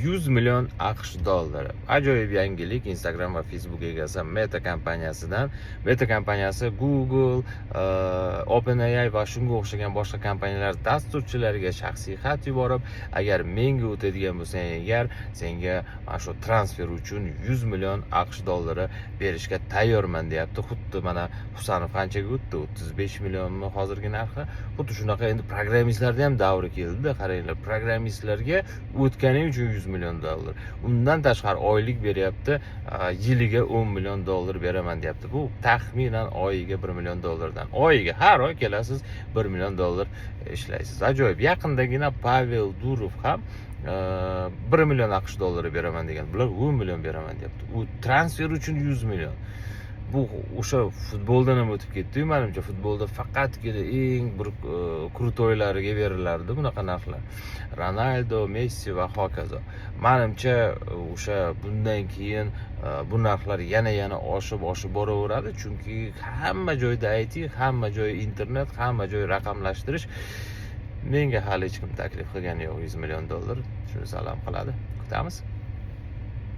100 million AQSh dollari. Ajoyib yangilik Instagram va Facebook egasi Meta kompaniyasidan. Meta kompaniyasi Google, OpenAI va shunga o'xshagan boshqa kompaniyalar dasturchilariga shaxsiy xat yuborib, agar menga o'tadigan bo'lsang, agar senga mana shu transfer uchun 100 million AQSh dollari berishga tayyorman, deyapti. Xuddi mana Husanov qanchaga o'tdi? 35 millionmi hozirgi narxi? Xuddi shunaqa endi programmistlarda ham davri keldida. Qaranglar, programmistlarga o'tganing uchun 100 million dollar. Undan tashqari oylik beryapti, yiliga 10 million dollar beraman, deyapti. Bu taxminan oyiga 1 million dollardan. Oyiga, har oy kelasiz, 1 million dollar ishlaysiz. Ajoyib. Yaqindagina Pavel Durov ham 1 million AQSh dollari beraman degan. Bular 10 million beraman, deyapti. U transfer uchun 100 million. Bu o'sha futboldan ham o'tib ketdi-yu, manimcha. Futbolda faqatgina eng bir крутой lariga berilardi bunaqa narxlar. Ronaldo, Messi va hokazo. Manimcha, o'sha bundan keyin bu narxlar yana oshib oshib boraveradi, chunki hamma joyda IT, hamma joy internet, hamma joy raqamlashtirish. Menga hali hech kim taklif qilgani yo'q 100 million dollar. Shuni salam qiladi. Kutamiz.